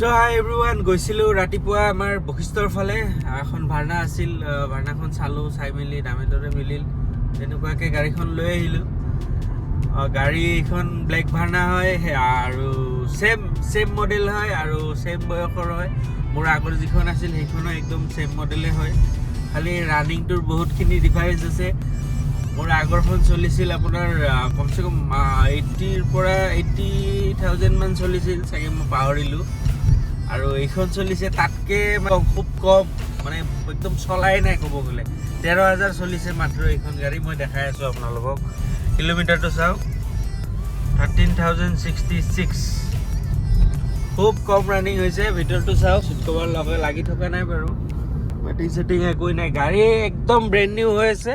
চ' হাই everyone, গৈছিলোঁ ৰাতিপুৱা আমাৰ বশিষ্ঠৰ ফালে। এখন ভাৰ্ণা আছিল। ভাৰ্ণাখন চালোঁ, চাই মেলি দামে দৰে মিলিল, তেনেকুৱাকৈ গাড়ীখন লৈ আহিলোঁ। গাড়ীখন ব্লেক ভাৰ্ণা হয় আৰু ছেম ছেম মডেল হয় আৰু ছেম বয়সৰ হয়। মোৰ আগৰ যিখন আছিল, সেইখনো একদম ছেম মডেলে হয়, খালি ৰানিংটোৰ বহুতখিনি ডিফাৰেঞ্চ আছে। মোৰ আগৰখন চলিছিল আপোনাৰ কমচে কম 80ৰ পৰা 80,000 মান চলিছিল চাগে, মই পাহৰিলোঁ। আৰু এইখন চলিছে তাতকৈ খুব কম, মানে একদম চলাই নাই ক'ব গ'লে। 13,000 চলিছে মাত্ৰ এইখন গাড়ী। মই দেখাই আছোঁ আপোনালোকক, কিলোমিটাৰটো চাওক, 13,066। খুব কম ৰানিং হৈছে। ভিতৰটো চাওক, চিট কভাৰ লগাই লাগি থকা নাই বাৰু, মেটিং চেটিং একোৱেই নাই। গাড়ী একদম ব্ৰেণ্ড নিউ হৈ আছে,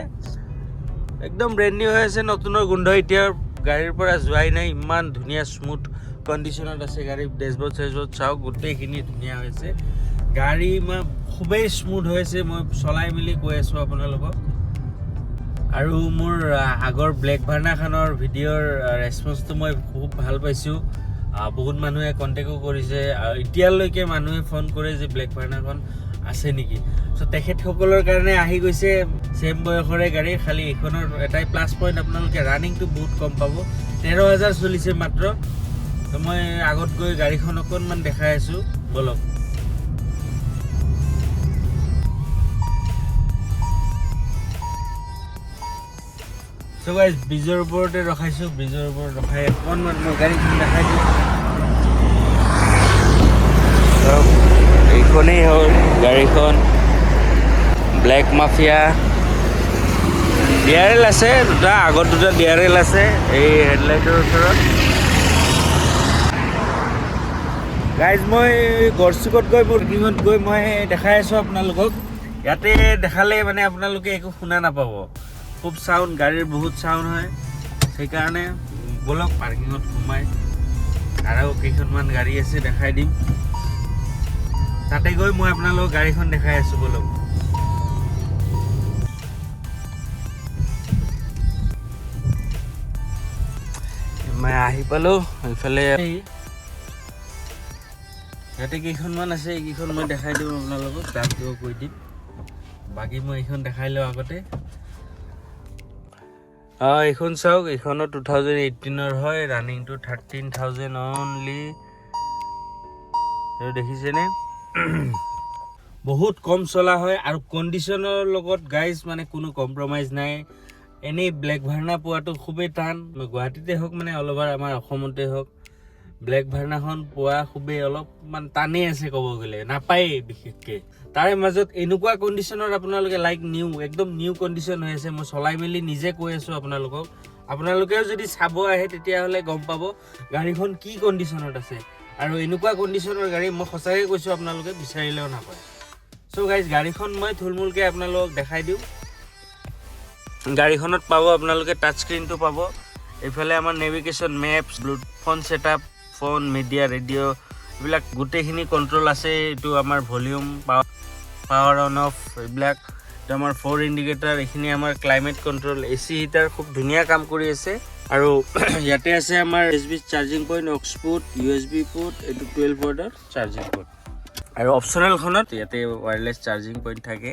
একদম ব্ৰেণ্ড নিউ হৈ আছে। নতুনৰ গোন্ধ এতিয়া গাড়ীৰ পৰা যোৱাই নাই, ইমান ধুনীয়া স্মুথ কণ্ডিশ্যনত আছে গাড়ী। ডেছবৰ্ড চেছবৰ্ড চাওক, গোটেইখিনি ধুনীয়া হৈছে। গাড়ী মই খুবেই স্মুথ হৈ আছে, মই চলাই মেলি কৈ আছোঁ আপোনালোকক। আৰু মোৰ আগৰ ব্লেক ভাৰ্ণাখনৰ ভিডিঅ'ৰ ৰেচপন্সটো মই খুব ভাল পাইছোঁ। বহুত মানুহে কণ্টেক্টো কৰিছে আৰু এতিয়ালৈকে মানুহে ফোন কৰে যে ব্লেক ভাৰ্ণাখন আছে নেকি। চ' তেখেতসকলৰ কাৰণে আহি গৈছে ছেম বয়সৰে গাড়ী। খালি এইখনৰ এটাই প্লাছ পইণ্ট, আপোনালোকে ৰানিংটো বহুত কম পাব, 13,000 চলিছে মাত্ৰ। তো মই আগত গৈ গাড়ীখন অকণমান দেখাই আছোঁ, ব'লক। চ' গাইজ, ব্ৰিজৰ ওপৰতে ৰখাইছোঁ। ব্ৰিজৰ ওপৰত ৰখাই অকণমান মই গাড়ীখন দেখাই দিওঁ। চাওক, এইখনেই হ'ল গাড়ীখন, ব্লেক মাফিয়া। ডিআৰএল আছে দুটা, আগত দুটা ডিআৰএল আছে এই হেডলাইটৰ ওচৰত। গাইজ, মই গড়চুকত গৈ পাৰ্কিঙত গৈ মই দেখাই আছোঁ আপোনালোকক। ইয়াতে দেখালে মানে আপোনালোকে একো শুনা নাপাব, খুব চাউণ্ড, গাড়ীৰ বহুত চাউণ্ড হয়। সেইকাৰণে ব'লক, পাৰ্কিঙত সোমাই আৰু কেইখনমান গাড়ী আছে, দেখাই দিম। তাতে গৈ মই আপোনালোকক গাড়ীখন দেখাই আছোঁ, ব'লক। মই আহি পালোঁ। এইফালে ইয়াতে কেইখনমান আছে, এইকেইখন মই দেখাই দিম আপোনালোকক, দামটোও কৈ দিম। বাকী মই এইখন দেখাই লওঁ আগতে। অঁ, এইখন চাওক, এইখনো 2018ৰ হয়, ৰানিংটো 13,000 অনলি। এইটো দেখিছেনে? বহুত কম চলা হয় আৰু কণ্ডিশ্যনৰ লগত গাইজ মানে কোনো কম্প্ৰমাইজ নাই। এনেই ব্লেক ভাৰ্ণা পোৱাটো খুবেই টান। গুৱাহাটীতে হওক, মানে অল অভাৰ আমাৰ অসমতে হওক, ব্লেক ভাৰ্ণাখন পোৱা খুবেই অলপমান টানেই আছে ক'ব গ'লে, নাপায়েই বিশেষকৈ। তাৰে মাজত এনেকুৱা কণ্ডিশ্যনত আপোনালোকে লাইক নিউ, একদম নিউ কণ্ডিশ্যন হৈ আছে। মই চলাই মেলি নিজে কৈ আছোঁ আপোনালোকক। আপোনালোকেও যদি চাব আহে, তেতিয়াহ'লে গম পাব গাড়ীখন কি কণ্ডিশ্যনত আছে। আৰু এনেকুৱা কণ্ডিশ্যনৰ গাড়ী মই সঁচাকৈ কৈছোঁ, আপোনালোকে বিচাৰিলেও নাপায়। চ' গাইজ, গাড়ীখন মই থুলমূলকৈ আপোনালোকক দেখাই দিওঁ। গাড়ীখনত পাব আপোনালোকে টাচ স্ক্ৰীণটো পাব। এইফালে আমাৰ navigation, maps, Bluetooth, phone setup, phone, media, radio, এইবিলাক গোটেইখিনি কণ্ট্ৰল আছে। এইটো আমাৰ ভলিউম, পাৱাৰ অন অফ এইবিলাক। এইটো আমাৰ ফ'ৰ ইণ্ডিকেটাৰ। এইখিনি আমাৰ ক্লাইমেট কণ্ট্ৰল, এ চি হিটাৰ খুব ধুনীয়া কাম কৰি আছে। আৰু ইয়াতে আছে আমাৰ USB charging point, aux port, USB port, এইটো 12 ৱাটৰ চাৰ্জিং পৰ্ট। আৰু অপশ্যনেলখনত ইয়াতে ৱায়াৰলেছ চাৰ্জিং পইণ্ট থাকে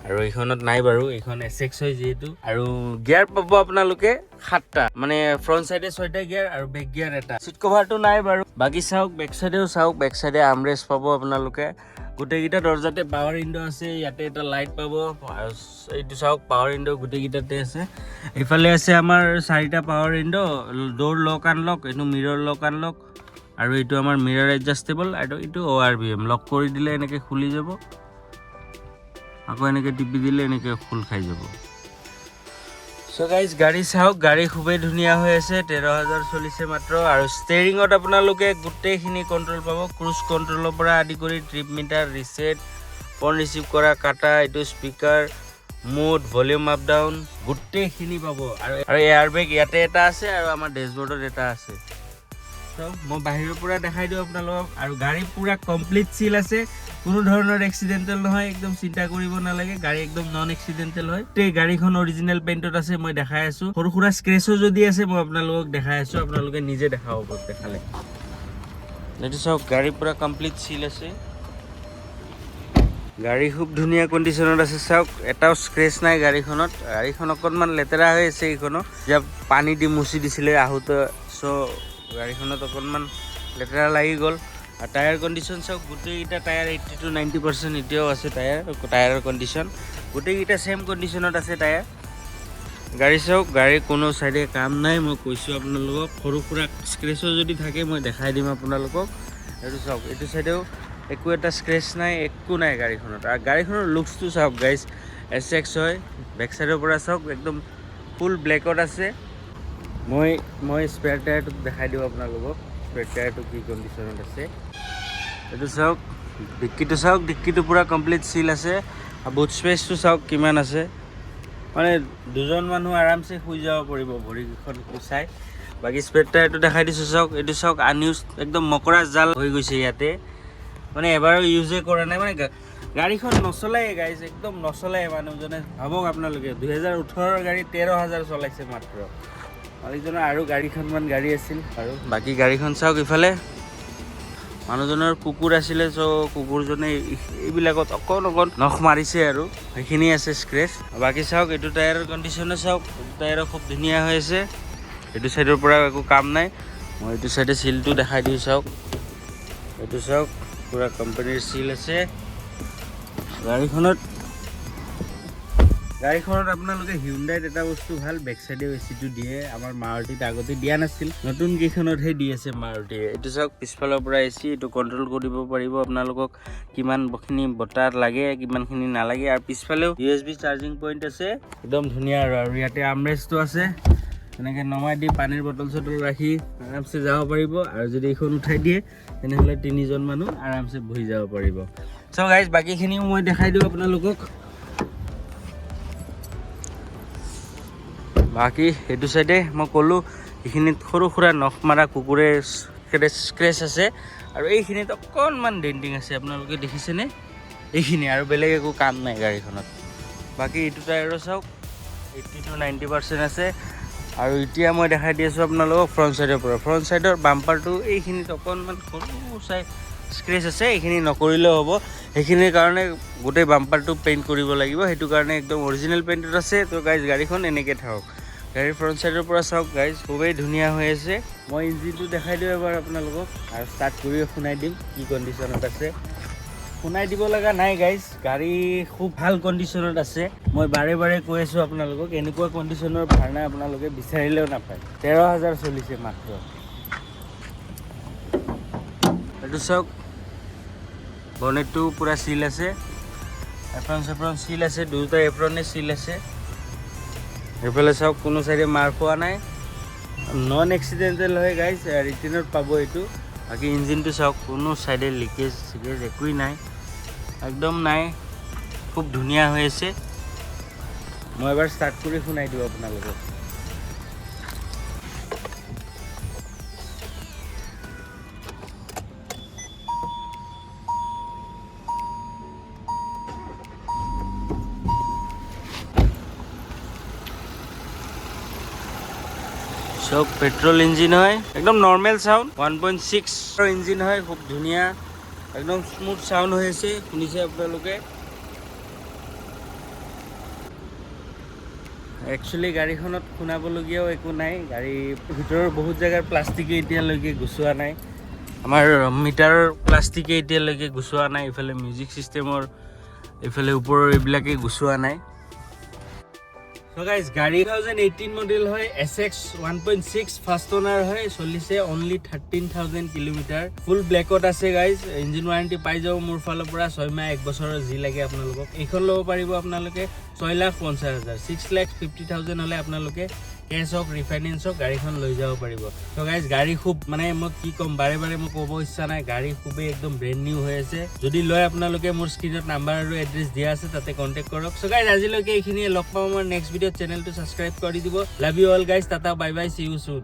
আৰু এইখনত নাই বাৰু, এইখন এছ এক্স হয় যিহেতু। আৰু গিয়াৰ পাব আপোনালোকে সাতটা, মানে ফ্ৰণ্ট চাইডে ছয়টা গিয়াৰ আৰু বেক গিয়াৰ এটা। চিট কভাৰটো নাই বাৰু। বাকী চাওক, বেক চাইডেও চাওক, বেক চাইডে আৰ্মৰেষ্ট পাব আপোনালোকে। গোটেইকেইটা দৰ্জাতে পাৱাৰ উইণ্ড' আছে। ইয়াতে এটা লাইট পাব আৰু এইটো চাওক, পাৱাৰ উইণ্ড' গোটেইকেইটাতে আছে। এইফালে আছে আমাৰ চাৰিটা power window, door lock unlock, এইটো মিৰৰ লক আনলক আৰু এইটো আমাৰ মিৰৰ এডজাষ্টেবল আৰু এইটো অ' আৰ ভি এম। লক কৰি দিলে এনেকৈ খুলি যাব, আকৌ এনেকৈ টিপি দিলে এনেকৈ খোল খাই যাব। চ' গাইজ, গাড়ী চাওক, গাড়ী খুবেই ধুনীয়া হৈ আছে। 13,000 চলিছে মাত্ৰ। আৰু ষ্টেৰিঙত আপোনালোকে গোটেইখিনি কণ্ট্ৰল পাব, ক্ৰুজ কণ্ট্ৰলৰ পৰা আদি কৰি trip meter, reset, phone receive কৰা, কাটা, এইটো speaker mode, volume up down, গোটেইখিনি পাব। আৰু এয়াৰ বেগ ইয়াতে এটা আছে আৰু আমাৰ ডেছবৰ্ডত এটা আছে। চ' মই বাহিৰৰ পৰা দেখাই দিওঁ আপোনালোকক। আৰু গাড়ী পূৰা কমপ্লিট চিল আছে, কোনো ধৰণৰ এক্সিডেণ্টেল নহয়, একদম চিন্তা কৰিব নালাগে। গাড়ী একদম নন এক্সিডেণ্টেল হয়। গোটেই গাড়ীখন অৰিজিনেল পেইণ্টত আছে, মই দেখাই আছোঁ। সৰু সুৰা স্ক্ৰেচো যদি আছে, মই আপোনালোকক দেখাই আছোঁ, আপোনালোকে নিজে দেখাব দেখালে। এইটো চাওক, গাড়ী পূৰা কমপ্লিট চিল আছে। গাড়ী খুব ধুনীয়া কণ্ডিশ্যনত আছে। চাওক, এটাও স্ক্ৰেচ নাই গাড়ীখনত। গাড়ীখন অকণমান লেতেৰা হৈ আছে এইখনো, যে পানী দি মুচি দিছিলে আহোঁতে, চ' গাড়ীখনত অকণমান লেতেৰা লাগি গ'ল। আৰু টায়াৰ কণ্ডিশ্যন চাওক, গোটেইকেইটা টায়াৰ 80 টু 90% এতিয়াও আছে। টায়াৰৰ কণ্ডিশ্যন গোটেইকেইটা ছেম কণ্ডিশ্যনত আছে টায়াৰ। গাড়ী চাওক, গাড়ীৰ কোনো চাইডে কাম নাই। মই কৈছোঁ আপোনালোকক, সৰু সুৰা স্ক্ৰেচো যদি থাকে মই দেখাই দিম আপোনালোকক। এইটো চাওক, এইটো চাইডেও একো এটা স্ক্ৰেচ নাই, একো নাই গাড়ীখনত। আৰু গাড়ীখনৰ লুকছটো চাওক গাইজ, এছ এক্স হয়। বেক চাইডৰ পৰা চাওক, একদম ফুল ব্লেকত আছে। মই স্পেয়াৰ টায়াৰটোত দেখাই দিওঁ আপোনালোকক, স্পেয়াৰ টায়াৰটো কি কণ্ডিশ্যনত আছে। এইটো চাওক, ডিক্কিটো চাওক, ডিক্কিটো পূৰা কমপ্লিট চিল আছে। আৰু বুট স্পেচটো চাওক কিমান আছে, মানে দুজন মানুহ আৰামছে শুই যাব পাৰিব ভৰিকেইখন কোচাই। বাকী স্পেয়াৰ টায়াৰটো দেখাই দিছোঁ, চাওক। এইটো চাওক, আনইউজ, একদম মকৰা জাল হৈ গৈছে ইয়াতে, মানে এবাৰো ইউজে কৰা নাই। মানে গাড়ীখন নচলায়ে গাইজ, একদম নচলায়ে মানুহজনে। ভাবক আপোনালোকে, 2018ৰ গাড়ী, 13 হাজাৰ চলাইছে মাত্ৰ মালিকজনৰ। আৰু গাড়ীখনমান গাড়ী আছিল। আৰু বাকী গাড়ীখন চাওক, ইফালে মানুহজনৰ কুকুৰ আছিলে, চ' কুকুৰজনে এইবিলাকত অকণ অকণ নখ মাৰিছে আৰু সেইখিনি আছে স্ক্ৰেচ। বাকী চাওক, এইটো টায়াৰৰ কণ্ডিশ্যনো চাওক, এইটো টায়াৰো খুব ধুনীয়া হৈ আছে। এইটো চাইডৰ পৰা একো কাম নাই। মই এইটো চাইডে চিলটো দেখাই দিওঁ, চাওক। এইটো চাওক, পূৰা কোম্পানীৰ চিল আছে গাড়ীখনত। গাড়ীখনত আপোনালোকে হিউণ্ডাইত এটা বস্তু ভাল, বেক চাইডেও এ চিটো দিয়ে। আমাৰ মাৰুতিত আগতে দিয়া নাছিল, নতুন কেইখনতহে দি আছে মাৰুতিয়ে। এইটো চাওক, পিছফালৰ পৰা এ চি, এইটো কণ্ট্ৰল কৰিব পাৰিব আপোনালোকক, কিমানখিনি বতাহ লাগে, কিমানখিনি নালাগে। আৰু পিছফালেও ইউএছবি চাৰ্জিং পইণ্ট আছে, একদম ধুনীয়া। আৰু ইয়াতে আৰ্মৰেষ্টটো আছে, তেনেকৈ নমাই দি পানীৰ বটল চটল ৰাখি আৰামছে যাব পাৰিব। আৰু যদি এইখন উঠাই দিয়ে, তেনেহ'লে তিনিজন মানুহ আৰামছে বহি যাব পাৰিব। চ' গাইজ, বাকীখিনিও মই দেখাই দিওঁ আপোনালোকক। বাকী এইটো চাইডে মই ক'লোঁ, এইখিনিত সৰু সুৰা নখ মাৰা কুকুৰে স্ক্ৰেচ আছে আৰু এইখিনিত অকণমান ডেণ্টিং আছে, আপোনালোকে দেখিছেনে? এইখিনি আৰু বেলেগ একো কাম নাই গাড়ীখনত। বাকী এইটো টায়াৰো চাওক, 80 টু 90% আছে। আৰু এতিয়া মই দেখাই দি আছোঁ আপোনালোকক ফ্ৰণ্ট চাইডৰ পৰা। ফ্ৰণ্ট চাইডৰ বাম্পাৰটো এইখিনিত অকণমান সৰু চাই স্ক্ৰেচ আছে, এইখিনি নকৰিলেও হ'ব। সেইখিনিৰ কাৰণে গোটেই বাম্পাৰটো পেইণ্ট কৰিব লাগিব, সেইটো কাৰণে একদম অৰিজিনেল পেইণ্টত আছে। তো গাইজ, গাড়ীখন এনেকৈ থাকক। গাড়ীৰ ফ্ৰণ্ট চাইডৰ পৰা চাওক গাইজ, খুবেই ধুনীয়া হৈ আছে। মই ইঞ্জিনটো দেখাই দিওঁ এবাৰ আপোনালোকক আৰু ষ্টাৰ্ট কৰিও শুনাই দিম কি কণ্ডিশ্যনত আছে। শুনাই দিব লগা নাই গাইজ, গাড়ী খুব ভাল কণ্ডিশ্যনত আছে। মই বাৰে বাৰে কৈ আছোঁ আপোনালোকক, এনেকুৱা কণ্ডিশ্যনৰ ভাৰ্ণা আপোনালোকে বিচাৰিলেও নাপায়। 13 হাজাৰ চলিছে মাত্ৰ। এইটো চাওক, বনেটটো পূৰা চিল আছে, এপ্ৰন চেপ্ৰন চিল আছে, দুয়োটা এপ্ৰনে চিল আছে। এইফালে চাওক, কোনো চাইডে মাৰ খোৱা নাই, নন এক্সিডেণ্টেল হয় গাইজ, ৰিটেনত পাব এইটো। বাকী ইঞ্জিনটো চাওক, কোনো চাইডে লিকেজ চিকেজ একোৱেই নাই, একদম নাই, খুব ধুনীয়া হৈ আছে। মই এবাৰ ষ্টাৰ্ট কৰি শুনাই দিওঁ আপোনালোকক। চব পেট্ৰল ইঞ্জিন হয়, একদম নৰ্মেল চাউণ্ড, 1.6 ইঞ্জিন হয়, খুব ধুনীয়া, একদম স্মুথ চাউণ্ড হৈ আছে, শুনিছে আপোনালোকে। একচুৱেলি গাড়ীখনত শুনাবলগীয়াও একো নাই। গাড়ীৰ ভিতৰৰ বহুত জেগাৰ প্লাষ্টিকে এতিয়ালৈকে গুচোৱা নাই, আমাৰ মিটাৰৰ প্লাষ্টিকে এতিয়ালৈকে গুচোৱা নাই, ইফালে মিউজিক ছিষ্টেমৰ, এইফালে ওপৰৰ এইবিলাকে গুচোৱা নাই। চ' গাইজ, গাড়ী 2018 মডেল হয়, এছএক্স 1.6, ফাৰ্ষ্ট অনাৰ হয়, চলিছে অনলি 13,000 কিলোমিটাৰ, ফুল ব্লেকত আছে গাইজ। ইঞ্জিন ৱাৰেণ্টি পাই যাব মোৰ ফালৰ পৰা 6 মাহ, এক বছৰৰ, যি লাগে আপোনালোকক। এইখন ল'ব পাৰিব আপোনালোকে 6,50,000, 6,50,000 হ'লে আপোনালোকে কেছ হওক, ৰিফাইনেন্স হওক, গাড়ীখন লৈ যাব পাৰিব। চ' গাইজ, গাড়ী খুব, মানে মই কি ক'ম, বাৰে বাৰে মই ক'ব ইচ্ছা নাই, গাড়ী খুবেই একদম ব্ৰেণ্ড নিউ হৈ আছে। যদি লয় আপোনালোকে, মোৰ স্ক্ৰীণত নাম্বাৰ আৰু এড্ৰেছ দিয়া আছে, তাতে কণ্টেক্ট কৰক। চ' গাইজ, আজিলৈকে এইখিনিয়ে। লগ পাওঁ আমাৰ নেক্সট ভিডিঅ'ত। চেনেলটো ছাবস্ক্ৰাইব কৰি দিব। Love you all guys, tata, bye bye, see you soon.